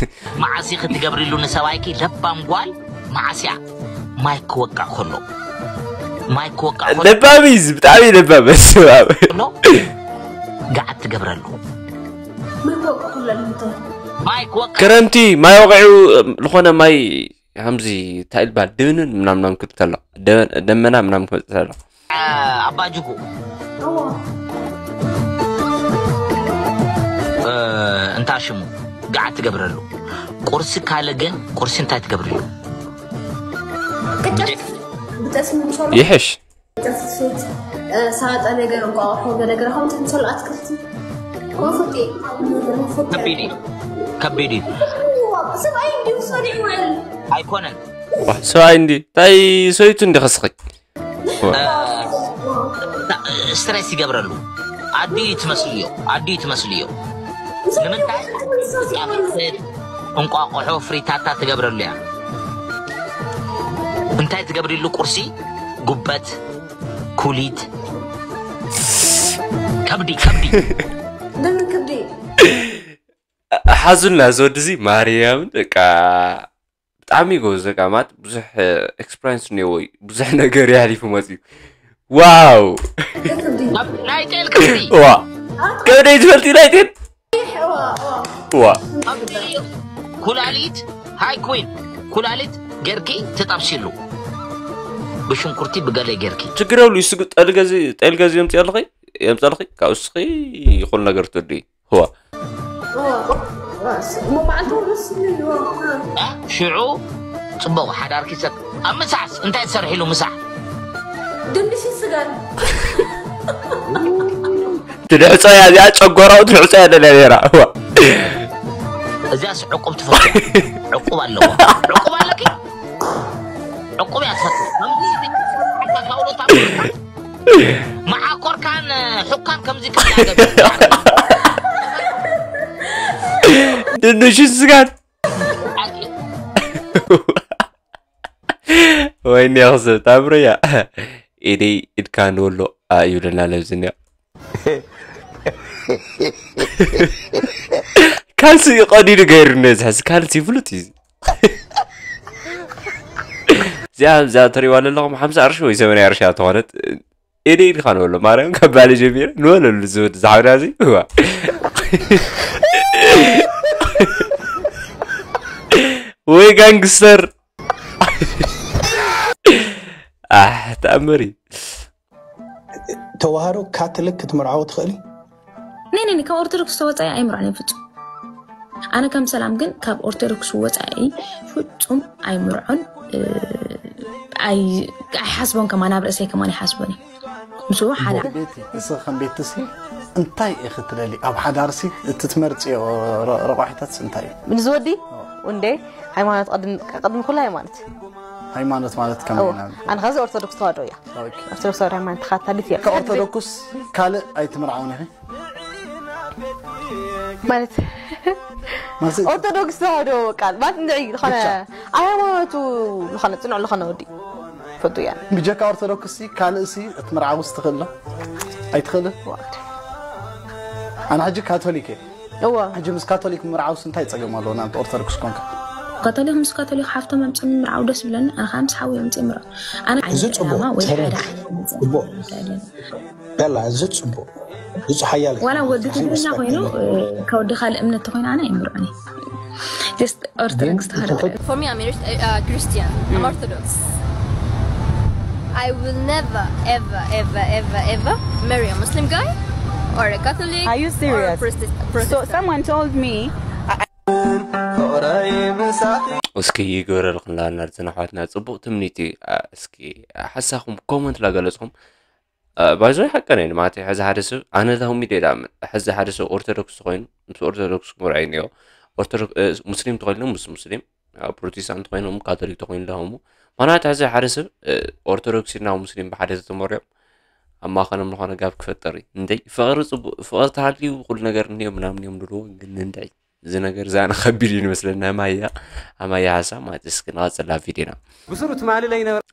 መዓሲ ክትገብርሉ ንሰባይኪ ለባም ጓል መዓስያ ማይ ክወቅዕ ከሎ ማይ ክወቅዕ ከሎ ለባም እዩ ብጣዕሚ ለባም በስመ ኣብ ከሎ ገዓት ትገብረሉ ما هو كل المطر ማይ ክወቅዕ ክረምቲ ማይ ወቂዑ ዝኾነ ማይ ከምዚ እንታይ ይባል ድብንን ምናምናም ክብል ተሎ ደ- ደመና ምናምን ክመፅእ ተሎ ኣባጅጉ هو እንታ ሽሙ ገዓት ትገብረሉ ቁርሲ ካለ ግን ቁርሲ እንታይ ትገብርሉ قدرت بتسمع شو ይሕሽ تفسيت ساعة أنا جرب أو حاجة أنا جرب هم تنسوا الأتكلتي وفوتي وفوتي ከቢድ እዩ ከቢድ እዩ سبعين دي وصلي وين ኣይኮነን ዋ ሰብኣይ እንዲ እንታይ ሰይቱ እንዲ ኸስኸይ ስትሬስ ይገብረሉ ኣዲ ትመስልዮ ኣዲ ትመስልዮ ንምንታይ ጣፍጥ እንቋቆሖ ፍሪታታ ትገብረሉ እያ እንታይ ትገብሪሉ ቁርሲ ጉበት ኩሊት ከብዲ ከብዲ دم كبدي ሓዙልና እዚ ወዲ እዚ ማርያምን በቃ ብጣዕሚ ጎበዝ በቃ ማለት ብዙሕ ኤክስፐሪንስ እኒዎ እዩ ብዙሕ ነገር የሕሊፉ መፅዩ ዋው كبدي ናይ ጤል ከብዲ ዋ ከብደይ ትፈልጢ ናይ ጤል ዋ ኩላሊት ሃይ ኩን ኩላሊት ጌርኪ ትጠብሲሉ ብሽንኩርቲ ብገለ ጌርኪ ችግር የብሉ ይስጉ ጠልገዚ ጠልገዚ የምፅኣልኺ የምፅኣልኺ ካብ እስኺ ይኹን ነገር ትወዲ ህዋ مو معلوم بس ሽዑ ፅቡቕ ሓዳርኪ ሰብ ኣብ ምሳሕስ እንታይ ትሰርሒሉ ምሳሕ دمشي السجن ትድሕፆ እያ እዚኣ ጨጎራኡ ትድሕፆ እያ ደልያ ነራ ህዋ እዚያስ ዕቁብ ትፈቱ ዕቁብ ኣለዎ ዕቁብ ኣለኪ ዕቁብ እያ ትፈቱ መዓኮርካን ሕኳን ከምዚ ድንሽ ስጋን ወይኔ ክስብ ታምረያ ኢደይ ኢድካ ንወሎ ይብለና ለብዝኒያ ካልሲ ቀዲዱ ገይሩ ነዝሕስ ካልሲ ፍሉጥ እዩ እዚኣ እዛ ትሪእዋ ዘለኹም ሓምሳ ቅርሺ ወይ ሰማንያ ቅርሺ እያ ተኾነት። ኢደ ኢድካ ንበሎ ማርያም ካብ ባለ ጀሚረ ንበለሉ ዝወድ ዝሓውዳ እዚ እዋ ወይ ጋንግስተር ኣሕ ተኣምር እዩ። ተዋህዶ ካቶሊክ ክትምርዓው ትኽእል እዩ። ነይ ነይ ካብ ኦርቶዶክስ ተወፃኢ ኣይምርዖን እየ ፍፁም። ኣነ ከም ሰላም ግን ካብ ኦርቶዶክስ ወፃኢ ፍፁም ኣይምርዖን። እ፣ ኣይ- ኣይሓስቦን ከማን ኣብ ርእሰይ ከማን ኣይሓስቦን እዩ። ምስኡ ሓደ ቤቲ እስኺ ከም ቤትሲ እንታይ ኢኺ ትደሊ ኣብ ሓዳርሲ? እቲ ትመርፅዮ ረ- ረቋሒታትስ እንታይ እዩ? ንዝወዲ እንዴ ሃይማኖት ቅድም ቅድም ኩሉ ሃይማኖት ሃይማኖት ማለት እዎ። ከመይ ኢና? ኣነ ከዚ ኦርቶዶክስ ተዋህዶ እያ። ኦርቶዶክስ ተዋህዶ ሃይማኖት ተኻታሊት እያ። ከኦርቶዶክስ ካልእ ኣይትምርዓውን ኢኺ? ማለት ማለት ኦርቶዶክስ ተዋህዶ ቃል ማለት እንድዒ ዝኾነ ብቻ። ኣብ ሃይማኖቱ ዝኾነ ፅኑዕ ዝኾነ ወዲ ፈቱ እያ። ብጀካ ኦርቶዶክስ ካልእ ሲ ክትምርዓውስ ትኽእል ዶ? ኣይትኽእልን? ኣነ ሕጂ ካቶሊክ እየ። እዎ ሕጂ ምስ ካቶሊክ ምርዓውስ እንታይ ፀገም ኣለዎ? ናብ ኦርቶዶክስ ኮንካ ካቶሊክ ምስ ካቶሊክ ሓፍቶም ኣምፅኦም ምርዓው ደስ ብለኒ። ኣነ ከዓ ምስ ሓዊ ኣምፅእ ምርዖ። ኣነ ዓይነት እዚ ጽቡቅ ዕላማ ወይ ተረድ ሓደ ዓይነት ጽቡቅ መፅእ ያላ እዚ ጽቡቅ እዚ ሓያል ዋላ ወዲ ትግርኛ ኮይኑ እ፣ ከወዲ ካልእ እምነት ተኮይኑ ኣነ ኣይምርዖን። ጀስት ኦርቶዶክስ ተዋህዶ For me, I'm a uh, Christian. I'm Orthodox. I will never, ever, ever, ever, ever marry a Muslim guy or a Catholic Are you or a serious? Protest- So Protestant. Someone told me እስኪ ይግበረልኩም ላና ዝነሓዋትና ጽቡቅ ትምኒት እዩ። አ፣ እስኪ ሓሳኹም ኮመንት ላገለጽኩም ባይዞ ሓቀን እዩ ማለት ሕዚ ሓደ ሰብ ኣነ ላሁም ኢደ ዳምን ሕዚ ሓደ ሰብ ኦርቶዶክስ ተኮይኑ ምስ ኦርቶዶክስ ምርኣይ እኒኦ ኦርቶዶክስ እ፣ ሙስሊም ተኮይኑ ምስ ሙስሊም አ፣ ፕሮቴስታንት ተኮይኖም ካቶሊክ ተኮይኑ ላሁሙ ማናት ሕዚ ሓደ ሰብ እ፣ ኦርቶዶክስ እና ሙስሊም ብሓደ ተተመሪኦም ኣብ ማእኸሎም ዝኾነ ጋብ ክፈጠር እዩ እንደ ፍቅሪ ጽቡቅ ፍቅሪ ተሃልዩ ኩሉ ነገር እኒኦ ምናምን እዮም ድልዎ ግን እንደ እዚ ነገር እዚ ኣነ ከቢድ እዩ ንመስለና ማያ ኣማያ ሓሳብ ማለት እስኪ ንቐፅላ ቪዲዮና ብስሩ ትማሊ ለይነበረ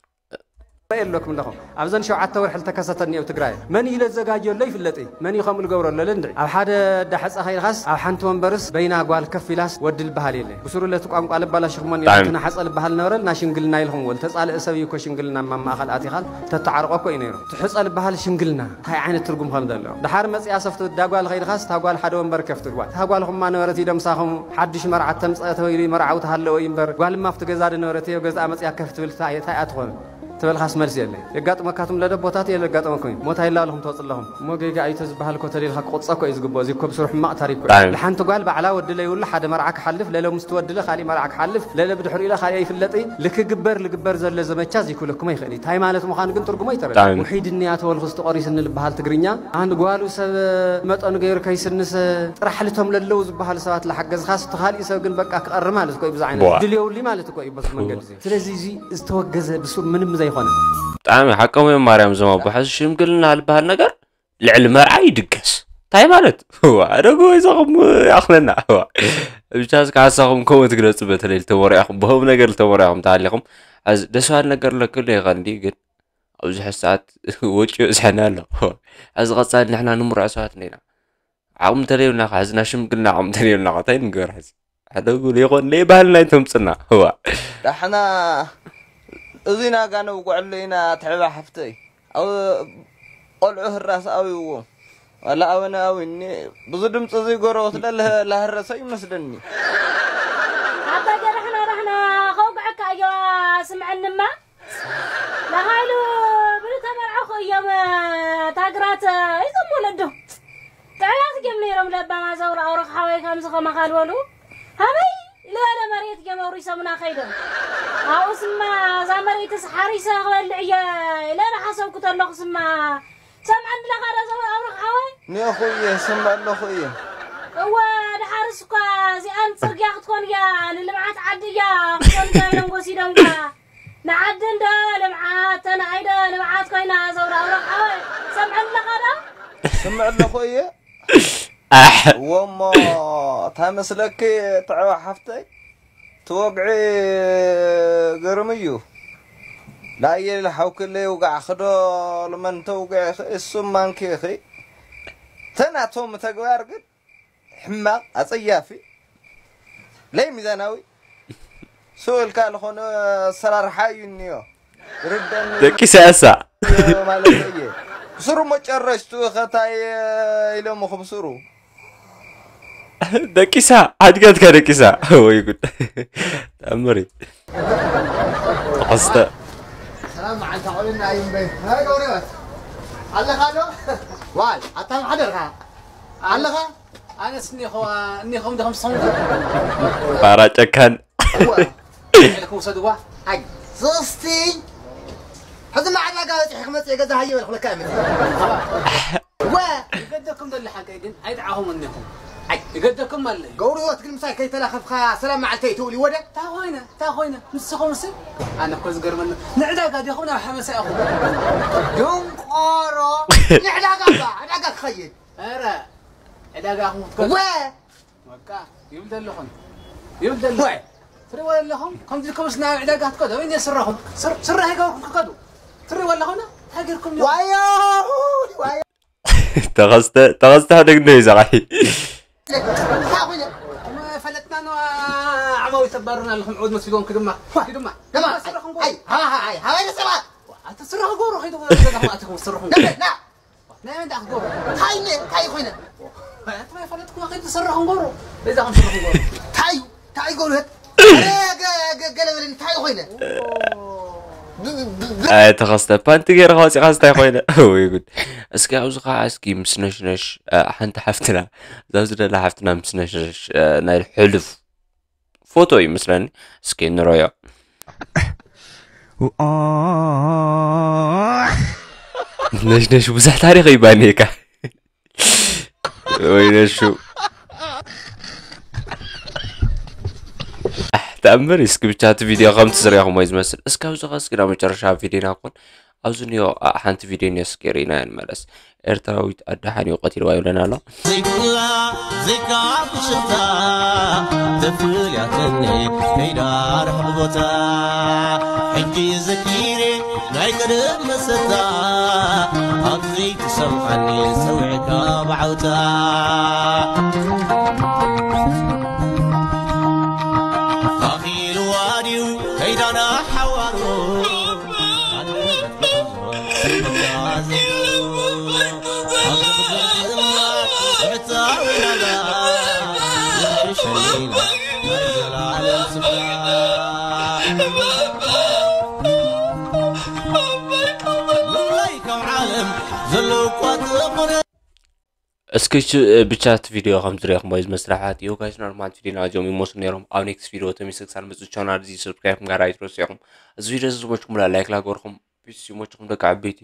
የለኩም ኣለኹም ኣብዘን ሸውዓተ ወርሒ ዝተከሰተ እኒኦ ትግራይ መን ኢለ ዘጋጀሎ ይፍለጥ እዩ መን እዩ ከምኡ ልገብረሎ ለንድዒ ኣብ ሓደ ዳሕፀ ከይድኻስ ኣብ ሓንቲ ወንበርስ በይና ጓል ከፍ ኢላስ ወዲ ልበሃል የለ ብስሩ ለቲ ቋንቋ ልባላሽኹሞ ብጣዕሚ። እቲ ናሓፀ ልበሃል ነበረ ናሽንግልና ኢልኹምዎ ዝተፃልአ ሰብ እዩ እኮ ሽንግልና ማማእኸል ኣቲኻል ተተዓርቆ እኮ እዩ ነይሩ ትሕፀ ልበሃል ሽንግልና እንታይ ዓይነት ትርጉም ከም ዘለዎ ድሓር መፅያ ሰፍቲ ዳጓል ከይድኻስ ታጓል ሓደ ወንበር ከፍቲ ጓል ታጓልኹማ ነበረት ኢደምሳኹም ሓድሽ መርዓት ተምፀአ ተበይሉ መርዓዊ ተሃለወ እዩ እምበር ጓልማ ኣብቲ ገዛ ድነበረት እዮ ገዛኣ መፅያ ከፍ ትብል እንታይ እንታይ እያ ትኾን ትበልኻስ መልሲ የለ የጋጥመካትም ለደቦታት እየ ለጋጠመኩም እዩ ሞት ኣይላለኹም ተወፅለኹም እሞ ጌጋ እዩ ተዝበሃል እኮ ተደልካ ክቆፀ እኮ እዩ ዝግብኦ እዚ እኮ ብስሩ ሕማቕ ታሪክ እኮ እዩ ብጣዕሚ። ንሓንቲ ጓል ባዕላ ወዲ ለይብሉ ሓደ መርዓ ክሓልፍ ለለ ምስ ትወድለ ካሊእ መርዓ ክሓልፍ ለለ ብድሕሪኡ ኢለ ካሊእ ይፍለጥ እዩ ልክግበር ልግበር ዘሎ ዘመቻ ዘይክብለኩም ኣይኽእል እዩ እንታይ ማለት ምዃኑ ግን ትርጉሞ ይተረዳ ብጣዕሚ። ውሒድ እኒያ ተበልኩ ዝተቆሪስኒ ልበሃል ትግርኛ ኣን ጓሉ ሰብ መጠኑ ገይሩ ከይስንስ ጥራሕ ልቶም ለለዉ ዝበሃሉ ሰባት ለሓገዝኻስ እቲ ካሊእ ሰብ ግን በቃ ክቐሪ ማለት እኮ እዩ ብዛ ዓይነት ቧ። ድልየውሊ ማለት እኮ እዩ በዚ መንገዲ እዚ ስለዚ እዚ ዝተወገዘ ብሱር ምንም ዘይኮነ ብጣዕሚ ሓቆም እዮም ማርያም እዞም ኣቦ ሕዚ ሽምግልና ዝበሃል ነገር ልዕሊ መርዓ ይድገስ እንታይ ማለት ዋ ደጎ ይዛኹም ያኽለና ዋ ብቻ እስከ ሓሳኹም ከምኡ ትግለጹ በተለይ ልተወርያኹም ብህቡ ነገር ልተወርያኹም ተሃሊኹም ሕዚ ደስ ባል ነገር ለክሉ ይኸል እንዲ ግን ኣብዚ ሕዚ ሰዓት ወጪ ይበዝሐና ኣሎ ሕዚ ቀፃሊ ንሕና ንምርዖ ሰባት እንዲና ዓቕሚ እንተለየብልና ከ ሕዚ ናይ ሽምግልና ዓቕሚ እንተለየብልና ከ እንታይ ንግበር ሕዚ ሕደጉ ለይኮን ለይባህልና ይተምፅና ህዋ ዳሕና እዚ ናጋ ነውግዐሉ ኢና ትሕባ ሓፍተይ ኣብ ቆልዑ ህራስ ኣውይዎ ዋላ ኣበነ ኣውኒ ብዙ ድምፂ እዚ ጎረወት ለላህረሰ ይመስለኒ ኣባ ጀራሕና ራሕና ከውግዐካ እዮ ስምዐንማ ንሃይሉ ብልተመርዐኹ እዮም ታግራት እዞም ወለዱ ጥዕያት እዮም ነይሮም ለባማ ዘውር ኣውርኽ ሓወይ ከምዚ ከማኻ ዝበሉ ሃበይ ዝበለ መሬት እዮም ኣውሪሶምና ከይዶም ኣብኡ ስማ እዛ መሬትስ ሓሪሰ ክበልዕ እየ ኢለ ዝሓሰብኩ ተለኹ ስማ ሰምዐኒ ለኻ ዶ ዘውር ኣውርኽ ሓወይ ኒኹ እየ ስምዕ ኣለኹ እየ እወ ድሓርስ እኳ እዚኣን ፅርግያ ክትኮን እያ ንልምዓት ዓዲ እያ ክትኮን እያ ኢሎም ወሲዶምካ ንዓዲ እንዶ ልምዓት ተናኣይ ዶ ልምዓት ኮይና ዘውራውሮ ሓወይ ሰምዐኒ ኣለኻ ዶ ስምዕ ኣለኹ እየ ኣሕ እወሞ እንታይ መስለኪ ትዕዋ ሓፍተይ ትወግዒ ግርም እዩ ላየል ሓውክለይ ውጋዕኺ ዶ ልመን ተውግዒኺ እሱም ማንኪ ኢኺ ተናቶም ተግባር ግን ሕማቕ ኣጸያፊ ለይ ሚዛናዊ ስእልካ ዝኾነ ኣሰራርሓ እዩ እኒኦ ርደኒ ደቂሳያሳ ማለት እየ። ስሩ መጨረሽቱ ኸታይ ኢሎምኹም ስሩ። ደቂሳ ሓድጋትካ ደቂሳ ወይ ጉድ። ተኣምር እዩ። ተኸስተ ሰላም መዓልታ ቆልና እዩ እምበይ ገብረወት ኣለኻ ዶ ዋል ኣታ ሓደርካ ኣለኻ ኣነስ እኒኹ እኒኹም ዲኹም ስኹም ፋራ ጨካን ኢልኩም ውሰድዋ ኣይ ሶስቲ ሕዚ ማዕዳጋ በፂሕ ክመፅእ ገዛ ሃየ በልኩለካ እምት ወ ይገደኩም ዘሎ ሓቀይ ግን ኣይጥዓኹም እኒኹም ይገደኩም ኣለዩ ገብረወት ግን ምሳይ ከይተላኸፍካ ሰላም መዓልተይ ትውል ይወደ እንታይ ኮይነ እንታይ ኮይነ ንስኹም ሲ ኣነ እኮ ዝገርመኒ ንዕዳጋ ዲኹም ናብ ሓመሳ ኢኹም ደንቆሮ ንዕዳጋ ባ ዕዳጋ ክኸይድ ኧረ ዕዳጋኹም ክትከዱ ወ በቃ ይብል ዘለኹም ይብል ዘለኹም ትሪእዎ ዘለኹም ከምዚ ልከምስ ናብ ዕዳጋ ክትከዱ ወይ ስራኹም ስራሕ ይገብርኩም ክከዱ ትሪእዎ ኣለኹም እንታይ ገይርኩም ዋዮ ዋዮ ተኸስተ ተኸስተ ሕደግ እንዶ ይዛቓይ እንታይ ኮይነ ፈለጥና ን ዓማዊ ተባርና ኣለኹም ዕውድ መስልዎም ክድማ ክድማ ደማ ስራኹም ኣይ ሃ ሃ ኣይ ሃ ኣይ ሰባ ኣቲ ስራኹ ገብሩ ከይዱ ዘለኹም ኣትኹም ስራኹም ደማ ና ናይ መን ዳኣ ክገብሩ እንታይ ነ እንታይ ኮይነ ኣቲ ማይ ፈለጥኩም ከይዱ ስራኹም ገብሩ በዛኹም ስራኹም ገብሩ እንታይ እንታይ ጎልበት ገለ በለኒ እንታይ ኮይነ ኣይ ተኸስተ ፓንቲ ገይርካ ወፂኻ እንታይ ኮይነ ወይ ጉድ እስኪ ኣብዚ ከዓ እስኪ ምስ ነሽነሽ ሓንቲ ሓፍትና እዛ ዝደላ ሓፍትና ምስ ነሽነሽ ናይ ሕሉፍ ፎቶ እዩ ምስለኒ እስኪ ንረዮ ነሽነሽ ብዙሕ ታሪክ ይባኒካ ወይ ነሹ ተኣምር እስኪ ብቻ እቲ ቪድዮ ከምቲ ዝሪኹም ወይ ዝመስል እስካብ ዝኸ እስኪ ናብ መጨረሻ ቪድዮና ኩን ኣብዚ ንዮ ሓንቲ ቪድዮ ኒዮ እስኪ ርኢና ንመለስ ኤርትራዊት ኣዳሓን እዩ ቀቲልዋ ይብለና ኣሎ ዘይካ ዘይካ ብሽታ ተፍልያትኒ ከይዳ ርሕቕ ቦታ ሕጂ ዘኪሬ ናይ ቀደም መሰታ ኣብዘይ ትሰምዓኒ ሰዊዕካ ብዓውታ ኣኺልዋ ድዩ ከይዳና ሓዋሩ እስኪ ብቻ እቲ ቪድዮ ከም ዝሪኹም ወይ ዝመስል ኣሕዋት እዩ ጋይስ ኖርማል ቪድዮ ናዚኦም ይመስሉ ነይሮም ኣብ ኔክስት ቪድዮ ተሚስክሳን ምፅ ቻናል እዚ ሰብስክራይብ ጋር ኣይትረሱ ኢኹም እዚ ቪድዮ ዝዝመችኩምላ ላይክ ላገርኩም ፒስ ይመችኩም ደቂ ዓበይቲ